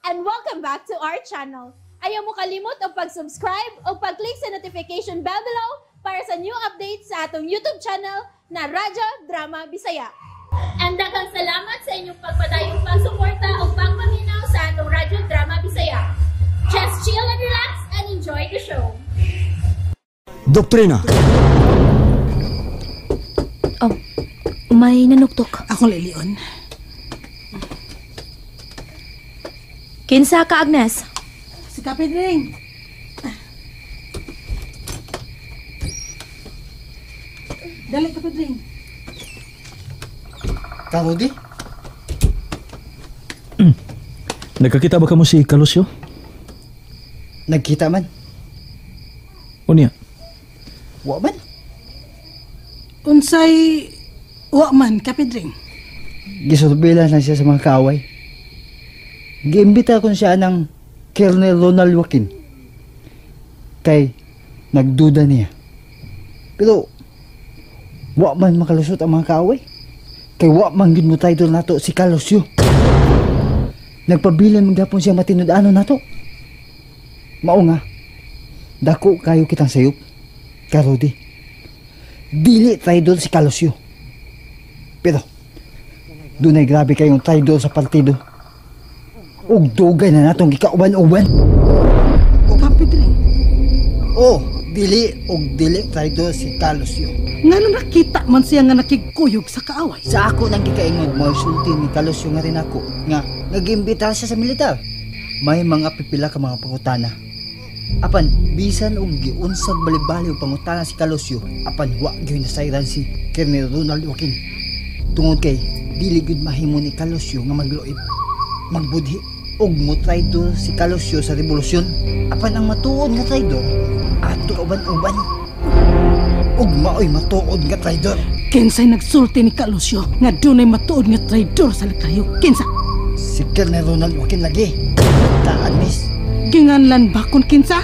And welcome back to our channel. Ayaw mo kalimot og pag-subscribe o pag-click sa notification bell below para sa new updates sa atong YouTube channel na Radyo Drama Bisaya. And daghang salamat sa inyong pagpadayong pagsuporta o pagpaminaw sa atong Radyo Drama Bisaya. Just chill and relax and enjoy the show. Doktrina. Oh, may nanuktok. Akong lilion. Kinsa ka, Agnes? Si Kapidring. Dali, Kapidring. Karodi? Nagkakita ba kamo si Kalusyo? Nagkita man. Unya? Wa man. Unsay wa man, Kapidring? Gisorbila na siya sa mga kaaway. Giimbita kon siya ng Colonel Ronald Joaquin. Kay nagduda niya. Pero wa man makalusot ang mga kaaway. Kay wa man gid mo traidor nato si Kalusyo. Nagpabilin man gapon siya matinud-anon nato. Mao nga dako kayo kitang sayop, Karodi. Dili traidor si Kalusyo. Pero dunay grabe kayong traidor sa partido. Ug dugay na natong gikauban-uban. Kapidring. Oh, dili og dili traidor si Kalusyo. Ngano nakita man siya nga nakigkuyog sa kaaway? Sa ako nang gikaingon, mosulti ni Kalusyo nga rin ako nga nagimbita siya sa militar. May mga pipila ka mga pangutana. Apan bisan og giunsag balibali og pangutana si Kalusyo, apan wa gyud nasayran si Colonel Ronald Joaquin. Tungod kay dili gyud mahimo ni Kalusyo nga magluib, magbudhi og mo traidor si Kalusyo sa revolusyon. Apan ang matuod nga traidor ato uban-uban ug maoy matuod nga traidor. Kinsay nagsulti ni Kalusyo nga dunay matuod nga traidor sa Lakayo? Kinsa? Si Colonel Ronald Joaquin lagi. Taan, miss. Ginganlan ba kun kinsa?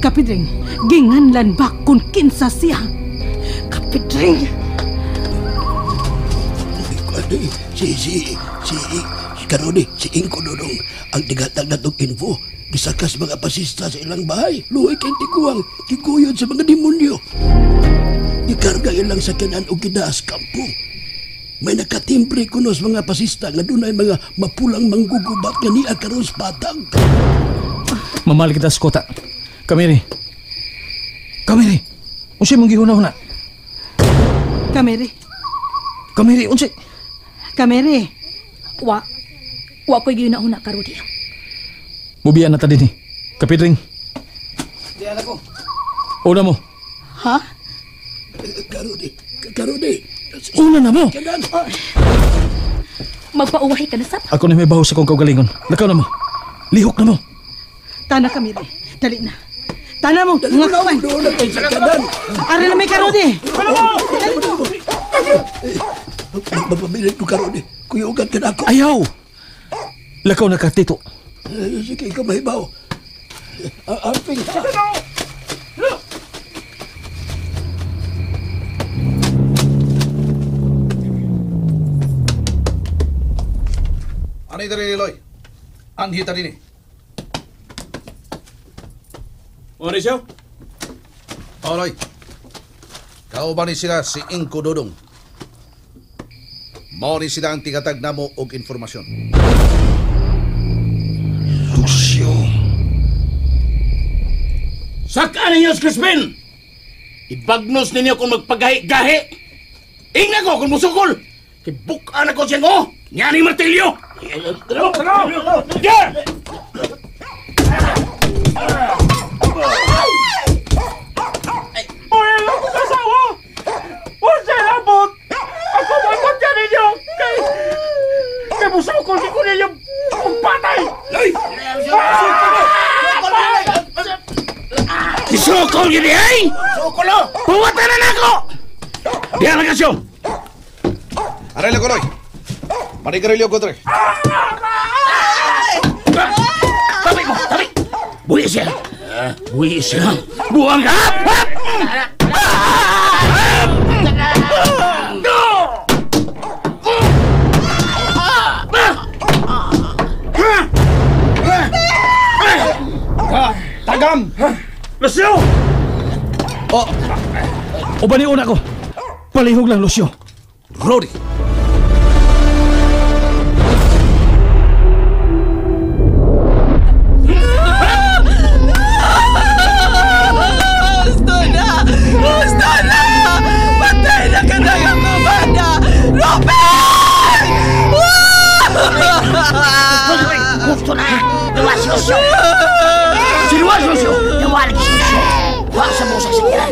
Kapidring, ginganlan ba kun kinsa siya? Kapidring. Si Karodi, si Inko Dodong, ang tigatag na itong info. Gisakas mga pasista sa ilang bahay. Luhay kay tiguang, giguyod sa mga demonyo. Gikarga ilang sakyanan o gidaas kampo. May nakatimbre kuno sa mga pasista nga dunay mga mapulang manggugubat nga niya karon sa patag. Mamali kita sa kota. Kamiri. Kamiri. Unsay mong gihuna-huna? Kamiri. Kamiri, unsay? Kamiri. Wa. Wa ko'y gihuna-huna, Karodi. Mubiya na ta dinhi. Kapidring. Di ala ko. Una mo. Ha? Karodi. Karodi. Una na mo. Oh. Magpauwahi ka na, sap. Ako na may baho sa kong kaugalingon. Lakaw na mo. Lihok na mo. Tana, Kamiri. Dali na. Tana mo. Mga kawan. Ari na may Karodi. Dali mo. Mapabilin ko, Karodi. Kuyugan ka na ako. Ayaw! Lakaw na ka, Tito. Sige, ikaw mahibaw. Amping. Ani diri Loy. Anhi ta dinhi. Mauricio? Oh, Loy. Kauban ni sila si Inko Dodong. Mao ni sila ang tigatag namo og informasyon. Lucio. Saka ninyo, Crispin! Ibagnos ninyo kung magpagahi-gahi! Ingna ko kung musukol! Kibukaan ako siyang oh! Nga ni martilyo! Yeah! Uy, akong asawa! Unsay labot! Ako magkutya ninyo! Kay musukol si ko ninyo patay! Isukol yun eh! Sukol o! Puwatan na ako! Diyan na kasyo! Aray lang ko, Loy. Manigarilyo ko, Dre. Tabi mo! Tabi! Buhi siya! Buhi siya! Buwang ka! Lucio! Oh! Uban ni una ko. Palihog lang, Lucio. Rody! Gusto na! Gusto na! Patay na ka na yung kumanda! Ruben! Gusto na! Nawa si Lucio! Sinuwa si Lucio! Nawa lagi si Lucio! Huwag sa busak sa kira!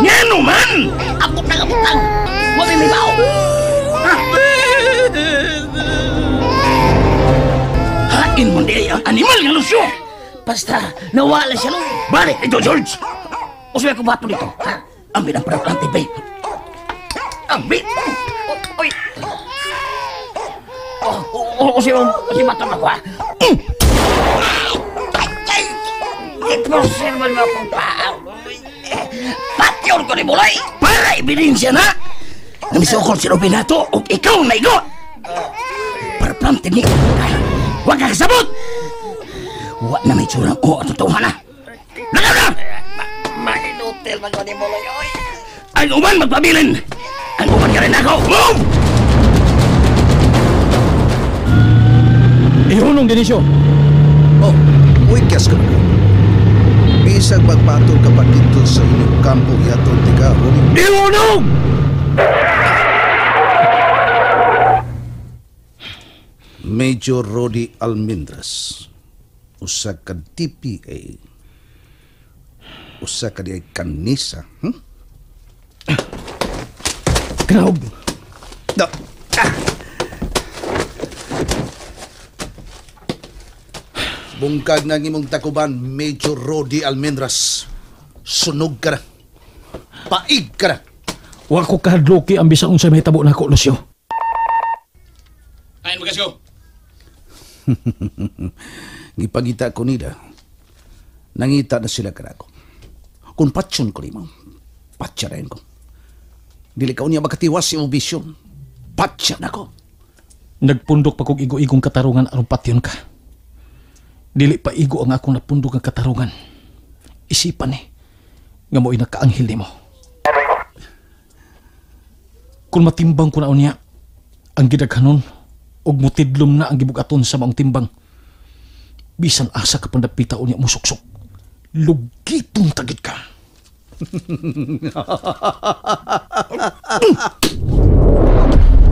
Ngano man! Abot na kabutang! Huwag may bao! Hain mo di ang animal nga Lucio! Basta nawala siya lang. Balik ito, George! Usay ko bato dito. Ha? Ambil ang parang TV. Ambil! Oy! Usay mo, usay bato na ko, ha? Iprosin mo akong paa. Patyon ko ni Bulay para ebidensya na namisukol si Rubinato o ikaw na igo. Para plantin ni huwag ka kasabot. Huwag na may tsurang o at totohan na. Lagaw na! Mahinutil man ko ni Bulay. Ang uban magpabilin! Ang uban ka rin ako! Move! Ihunong, Dionisio! Oh, uy, kyas ka mo. Bisag magpatol ka pa dito sa inyong kampo yaton tika, Rody. Ihunong! Major Rody Almendras, usa ka DPA, usa ka di kanisa. Kanaog! No. Ah. Bungkag na ang imong takuban, Major Rody Almendras. Sunog ka na. Paig ka na. Wa ko kahadloki ang bisan unsay mahitabo nako, Lucio. Ayon magasyo. Gipangita ko nila. Nangita na sila kanako. Kung patsyon ko nimo, patsa rin ko. Dili ka unya makatiwas si imong bisyon. Patsa na ko. Nagpundok pa kog igo-igong katarungan aron patyon ka. Dili pa igo ang akong napundok ang katarungan. Isipan ni nga mo'y nakaanghel nimo. Kung matimbang ko na unya ang gidaghanon og mutidlom na ang gibugaton sa maong timbang. Bisan asa ka pandapita unya musuksok. Lugitong tagid ka.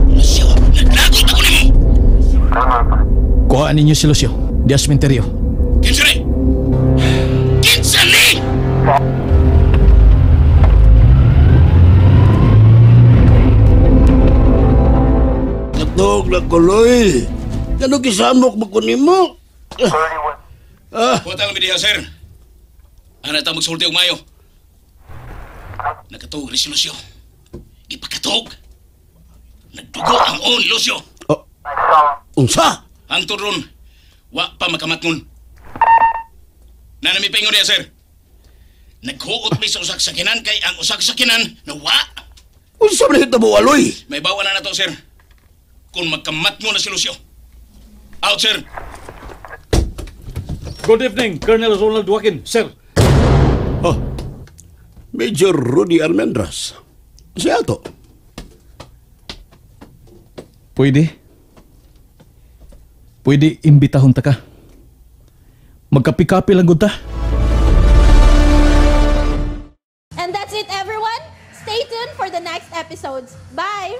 Lucio, naglagot ako nimo. Kuhaan ninyo si Lucio. Di asmenteryo. Kinsa ni? Kinsa ni? Natog na kuloy. Ano kisamok mo kunimo? Buhat lang diha, sir. Ana ta magsulti og mayo. Nakatuog ni si Lucio. Gipakatuog. Nagdugo ang on, Lucio. Oh. Unsa? Ang turon, wa pa makamatngon. Nanami paingon diha, sir. Naghuot mi sa usak sakinan kay ang usak sakinan nawa. Unsa man hitabo aloy? May bawa na nato, sir. Kung magkamatngon na si Lucio. Out, sir. Good evening, Colonel Ronald Joaquin, sir. Oh, Major Rudy Almendras. Siya to. Pwede. Pwede imbitahon ta ka. Magkapi-kapi lang gud ta. And that's it, everyone. Stay tuned for the next episodes. Bye!